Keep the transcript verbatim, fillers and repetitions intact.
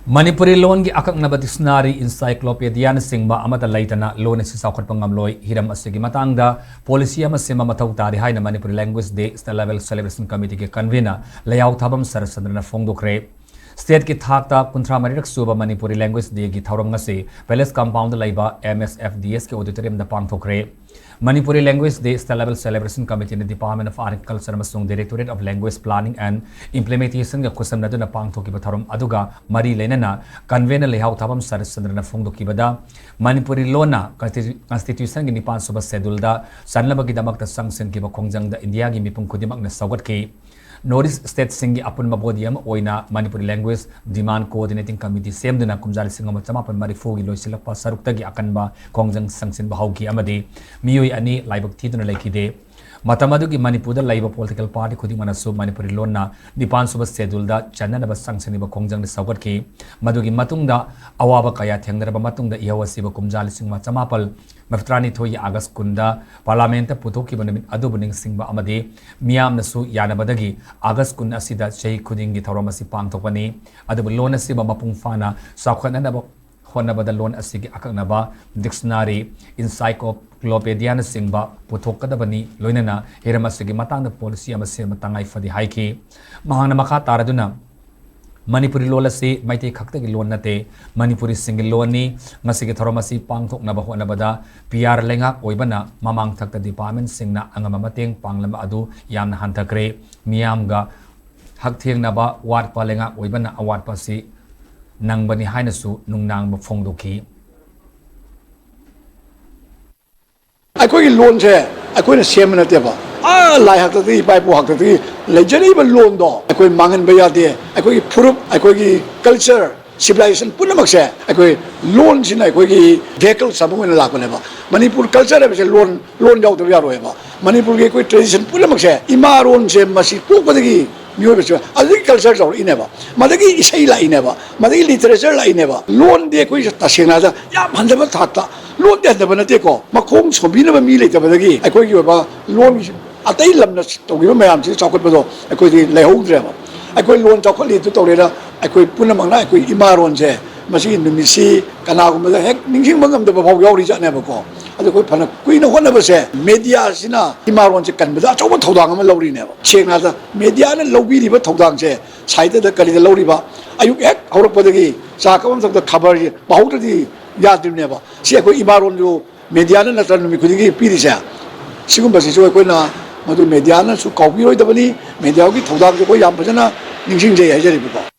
ꯃꯅꯤꯄꯨꯔꯤ ꯂꯣꯟꯒꯤ ꯑꯀꯛꯅꯕ dictionary, encyclopedia ꯅꯆꯤꯡꯕ ꯑꯃꯠꯇ ꯂꯩꯇꯅ ꯂꯣꯟ ꯑꯁꯤ ꯆꯥꯎꯈꯠꯄ ꯉꯝꯂꯣꯏ꯫ ꯍꯤꯔꯝ ꯑꯁꯤꯒꯤ ꯃꯇꯥꯡꯗ policy ꯑꯃ ꯁꯦꯝꯕ ꯃꯊꯧ ꯇꯥꯔꯤ ꯍꯥꯏꯅ Manipuri Language Day State Level Celebration Committee ꯒꯤ convener ꯂꯩꯍꯥꯎ ꯊꯥꯕꯝ ꯁꯔꯠꯆꯟꯗ꯭ꯔꯅ ꯐꯣꯡꯗꯣꯛꯈ꯭ꯔꯦ꯫ State ꯀꯤ ꯊꯥꯛꯇ ꯀꯨꯟꯊ꯭ꯔꯥ ꯃꯔꯤꯔꯛ ꯁꯨꯕ Manipuri Language Day ꯒꯤ ꯊꯧꯔꯝ ꯑꯁꯤ Palace Compound ꯗ ꯂꯩꯕ M S F D S ꯀꯤ auditorium ꯗ ꯄꯥꯡꯊꯣꯛꯈ꯭ꯔꯦ꯫ Manipuri Language Day State Level Celebration Committee ꯅ Department of Agriculture ꯑꯃꯁꯨꯡ Directorate of Language Planning and Implementation ꯒ ꯈꯨꯠꯁꯝꯅꯗꯨꯅ ꯄꯥꯡꯊꯣꯛꯈꯤꯕ ꯊꯧꯔꯝ ꯑꯗꯨꯒ ꯃꯔꯤ ꯂꯩꯅꯅ convener ꯂꯩꯍꯥꯎ ꯊꯥꯕꯝ ꯁꯔꯠꯆꯟꯗ꯭ꯔꯅ ꯐꯣꯡꯗꯣꯛꯈꯤꯕꯗ, ꯃꯅꯤꯄꯨꯔꯤ ꯂꯣꯟꯅ constitu-, constitution ꯒꯤ ꯅꯤꯄꯥꯟ ꯁꯨꯕ schedule ꯗ ꯆꯟꯅꯕꯒꯤꯗꯃꯛꯇ ꯆꯪꯁꯤꯟꯈꯤꯕ ꯈꯣꯡꯖꯪꯗ ꯏꯟꯗꯤꯌꯥꯒꯤ ꯃꯤꯄꯨꯝ ꯈꯨꯗꯤꯡꯃꯛꯅ ꯁꯧꯒꯠꯈꯤ꯫ North East state ꯁꯤꯡꯒꯤ ꯑꯄꯨꯟꯕ body ꯑꯃ ꯑꯣꯏꯅ Manipuri Language Demand Coordinating Committee ꯁꯦꯝꯗꯨꯅ ꯀꯨꯝꯖꯥ ꯂꯤꯁꯤꯡ ꯑꯃ ꯆꯃꯥꯄꯟ ꯃꯔꯤꯐꯨꯒꯤ ꯂꯣꯏꯁꯤꯜꯂꯛꯄ ꯁꯔꯨꯛꯇꯒꯤ ꯑꯀꯟꯕ ꯈꯣꯡꯖꯪ ꯆꯪꯁꯤꯟꯕ ꯍꯧꯈꯤ ꯑꯃꯗꯤ ꯃꯤꯑꯣꯏ ꯑꯅꯤ ꯂꯥꯏꯕꯛ ꯊꯤꯗꯨꯅ ꯂꯩꯈꯤꯗꯦ꯫ ꯃꯇꯝ ꯑꯗꯨꯒꯤ ꯃꯅꯤꯄꯨꯔꯗ ꯂꯩꯕ political party ꯈꯨꯗꯤꯡꯃꯛꯅꯁꯨ ꯃꯅꯤꯄꯨꯔꯤ ꯂꯣꯟꯅ ꯅꯤꯄꯥꯟ ꯁꯨꯕ schedule ꯗ ꯆꯟꯅꯅꯕ ꯆꯪꯁꯤꯟꯈꯤꯕ ꯈꯣꯡꯖꯪꯗ ꯁꯧꯒꯠꯈꯤ꯫ ꯃꯗꯨꯒꯤ ꯃꯇꯨꯡꯗ ꯑꯋꯥꯕ ꯀꯌꯥ ꯊꯦꯡꯅꯔꯕ ꯃꯇꯨꯡꯗ ꯏꯍꯧ ꯑꯁꯤꯕꯨ ꯀꯨꯝꯖꯥ ꯂꯤꯁꯤꯡ ꯑꯃ ꯆꯃꯥꯄꯜ ꯃꯔꯤꯐꯨꯇꯔꯥꯅꯤꯊꯣꯏꯒꯤ August ꯀꯨꯟꯗ Parliament ꯇ ꯄꯨꯊꯣꯛꯈꯤꯕ ꯅꯨꯃꯤꯠ ꯑꯗꯨꯕꯨ ꯅꯤꯡꯁꯤꯡꯕ ꯑꯃꯗꯤ ꯃꯤꯌꯥꯝꯅꯁꯨ ꯌꯥꯅꯕꯗꯒꯤ August ꯀꯨꯟ ꯑꯁꯤꯗ ꯆꯍꯤ ꯈꯨꯗꯤꯡꯒꯤ ꯊꯧꯔꯝ ꯑꯁꯤ ꯄꯥꯡꯊꯣꯛꯄꯅꯤ꯫ ꯑꯗꯨꯕꯨ ꯂꯣꯟ ꯑꯁꯤꯕꯨ ꯃꯄꯨꯡ ꯐꯥꯅ ꯆꯥꯎꯈꯠꯅꯅꯕ ꯍꯣꯠꯅꯕꯗ ꯂꯣꯟ ꯑꯁꯤꯒꯤ ꯑꯀꯛꯅꯕ dictionary, encyclopedia ꯅꯆꯤꯡꯕ ꯄꯨꯊꯣꯛꯀꯗꯕꯅꯤ, ꯂꯣꯏꯅꯅ ꯍꯤꯔꯝ ꯑꯁꯤꯒꯤ ꯃꯇꯥꯡꯗ policy ꯑꯃ ꯁꯦꯝꯕ ꯇꯉꯥꯏ ꯐꯗꯦ ꯍꯥꯏꯈꯤ꯫ ꯃꯍꯥꯛꯅ ꯃꯈꯥ ꯇꯥꯔꯗꯨꯅ, ꯃꯅꯤꯄꯨꯔꯤ ꯂꯣꯜ ꯑꯁꯤ ꯃꯩꯇꯩ ꯈꯛꯇꯒꯤ ꯂꯣꯟ ꯅꯠꯇꯦ, ꯃꯅꯤꯄꯨꯔꯤꯁꯤꯡꯒꯤ ꯂꯣꯟꯅꯤ꯫ ꯃꯁꯤꯒꯤ ꯊꯧꯔꯝ ꯑꯁꯤ ꯄꯥꯡꯊꯣꯛꯅꯕ ꯍꯣꯠꯅꯕꯗ P R ꯂꯩꯉꯥꯛ ꯑꯣꯏꯕꯅ ꯃꯃꯥꯡ ꯊꯛꯇ department ꯁꯤꯡꯅ ꯑꯉꯝꯕ ꯃꯇꯦꯡ ꯄꯥꯡꯂꯝꯕ ꯑꯗꯨ ꯌꯥꯝꯅ ꯍꯟꯊꯈ꯭ꯔꯦ꯫ ꯃꯤꯌꯥꯝꯒ ꯍꯛꯊꯦꯡꯅꯕ ꯋꯥꯠꯄ ꯂꯩꯉꯥꯛ ꯑꯣꯏꯕꯅ ꯑꯋꯥꯠꯄ ꯑꯁꯤ ꯅꯪꯕꯅꯤ ꯍꯥꯏꯅꯁꯨ ꯅꯨꯡꯅꯥꯡꯕ ꯐꯣꯡꯗꯣꯛꯈꯤ꯫ ꯑꯩꯈꯣꯏꯒꯤ ꯂꯣꯟꯁꯦ ꯑꯩꯈꯣꯏꯅ ꯁꯦꯝꯕ ꯅꯠꯇꯦꯕ꯫ ꯑꯥ, ꯂꯥꯏ ꯍꯥꯛꯇꯛꯇꯒꯤ, ꯏꯄꯥ ꯏꯄꯨ ꯍꯥꯛꯇꯛꯇꯒꯤ ꯂꯩꯖꯔꯛꯏꯕ ꯂꯣꯟꯗꯣ ꯑꯩꯈꯣꯏ ꯃꯥꯡꯍꯟꯕ ꯌꯥꯗꯦ꯫ ꯑꯩꯈꯣꯏꯒꯤ ꯐꯨꯔꯨꯞ, ꯑꯩꯈꯣꯏꯒꯤ culture, civilization ꯄꯨꯝꯅꯃꯛꯁꯦ ꯑꯩꯈꯣꯏ ꯂꯣꯟꯁꯤꯅ ꯑꯩꯈꯣꯏꯒꯤ vehicle ꯑꯃ ꯑꯣꯏꯅ ꯂꯥꯛꯄꯅꯦꯕ꯫ ꯃꯅꯤꯄꯨꯔ culture ꯍꯥꯏꯕꯁꯦ ꯂꯣꯟ, ꯂꯣꯟ ꯌꯥꯎꯗꯕ ꯌꯥꯔꯣꯏꯕ꯫ ꯃꯅꯤꯄꯨꯔꯒꯤ ꯑꯩꯈꯣꯏ tradition ꯄꯨꯝꯅꯃꯛꯁꯦ ꯏꯃꯥꯔꯣꯟꯁꯦ ꯃꯁꯤ ꯄꯣꯛꯄꯗꯒꯤ ꯃꯤꯑꯣꯏꯕꯁꯦ ꯑꯗꯨꯗꯒꯤ culture ꯆꯥꯎꯔꯛꯏꯅꯦꯕ, ꯃꯗꯒꯤ ꯏꯁꯩ ꯂꯥꯛꯏꯅꯦꯕ, ꯃꯗꯒꯤ literature ꯂꯥꯛꯏꯅꯦꯕ꯫ ꯂꯣꯟꯗꯤ ꯑꯩꯈꯣꯏ ꯇꯁꯦꯡꯅ ꯍꯥꯏꯔꯕꯗ ꯌꯥꯝ ꯍꯟꯊꯕ ꯊꯥꯛꯇ, ꯂꯣꯟꯗꯤ ꯍꯟꯊꯕ ꯅꯠꯇꯦꯀꯣ, ꯃꯈꯣꯡ ꯁꯣꯝꯕꯤꯅꯕ ꯃꯤ ꯂꯩꯇꯕꯗꯒꯤ ꯑꯩꯈꯣꯏꯒꯤ ꯑꯣꯏꯕ ꯂꯣꯟꯒꯤ ꯑꯇꯩ ꯂꯝꯅ ꯇꯧꯈꯤꯕ ꯃꯌꯥꯝꯁꯤ ꯆꯥꯎꯈꯠꯄꯗꯣ ꯑꯩꯈꯣꯏꯗꯤ ꯂꯩꯍꯧꯗ꯭ꯔꯦꯕ꯫ ꯑꯩꯈꯣꯏ ꯂꯣꯟ ꯆꯥꯎꯈꯠꯂꯤ ꯑꯗꯨ ꯇꯧꯔꯦꯅ ꯑꯩꯈꯣꯏ ꯄꯨꯝꯅꯃꯛꯅ ꯑꯩꯈꯣꯏ ꯏꯃꯥ ꯂꯣꯟꯁꯦ ꯃꯁꯤꯒꯤ ꯅꯨꯃꯤꯠꯁꯤ ꯀꯅꯥꯒꯨꯝꯕꯗ ꯍꯦꯛ ꯅꯤꯡꯁꯤꯡꯕ ꯉꯝꯗꯕ ꯐꯥꯎ ꯌꯥꯎꯔꯤ ꯖꯥꯠꯅꯦꯕꯀꯣ꯫ ꯑꯗꯨ ꯑꯩꯈꯣꯏ ꯐꯅ ꯀꯨꯏꯅ ꯍꯣꯠꯅꯕꯁꯦ ꯃꯦꯗꯤꯌꯥꯁꯤꯅ ꯏꯃꯥ ꯂꯣꯟꯁꯦ ꯀꯟꯕꯗ ꯑꯆꯧꯕ ꯊꯧꯗꯥꯡ ꯑꯃ ꯂꯧꯔꯤꯅꯦꯕ꯫ ꯁꯦꯡꯅ ꯍꯥꯏꯔꯕꯗ ꯃꯦꯗꯤꯌꯥꯅ ꯂꯧꯕꯤꯔꯤꯕ ꯊꯧꯗꯥꯡꯁꯦ ꯁꯥꯍꯤꯇ꯭ꯌꯗ ꯀꯔꯤꯗ ꯂꯧꯔꯤꯕ? ꯑꯌꯨꯛ ꯍꯦꯛ ꯍꯧꯔꯛꯄꯗꯒꯤ ꯆꯥ ꯀꯞꯄ ꯃꯇꯝꯗ ꯈꯕꯔꯁꯦ ꯄꯥꯍꯧꯗ꯭ꯔꯗꯤ ꯌꯥꯗ꯭ꯔꯤꯕꯅꯦꯕ꯫ ꯁꯤ ꯑꯩꯈꯣꯏ ꯏꯃꯥ ꯂꯣꯟꯁꯨ ꯃꯦꯗꯤꯌꯥꯅ ꯅꯠꯇ꯭ꯔ ꯅꯨꯃꯤꯠ ꯈꯨꯗꯤꯡꯒꯤ ꯄꯤꯔꯤꯁꯦ꯫ ꯁꯤꯒꯨꯝꯕꯁꯤꯁꯨ ꯑꯩꯈꯣꯏꯅ ꯃꯗꯨ ꯃꯦꯗꯤꯌꯥꯅꯁꯨ ꯀꯥꯎꯕꯤꯔꯣꯏꯗꯕꯅꯤ꯫ ꯃꯦꯗꯤꯌꯥꯒꯤ ꯊꯧꯗꯥꯡꯁꯨ ꯑꯩꯈꯣꯏ ꯌꯥꯝ ꯐꯖꯅ ꯅꯤꯡꯁꯤꯡꯖꯩ ꯍꯥꯏꯖꯔꯤꯕꯀꯣ꯫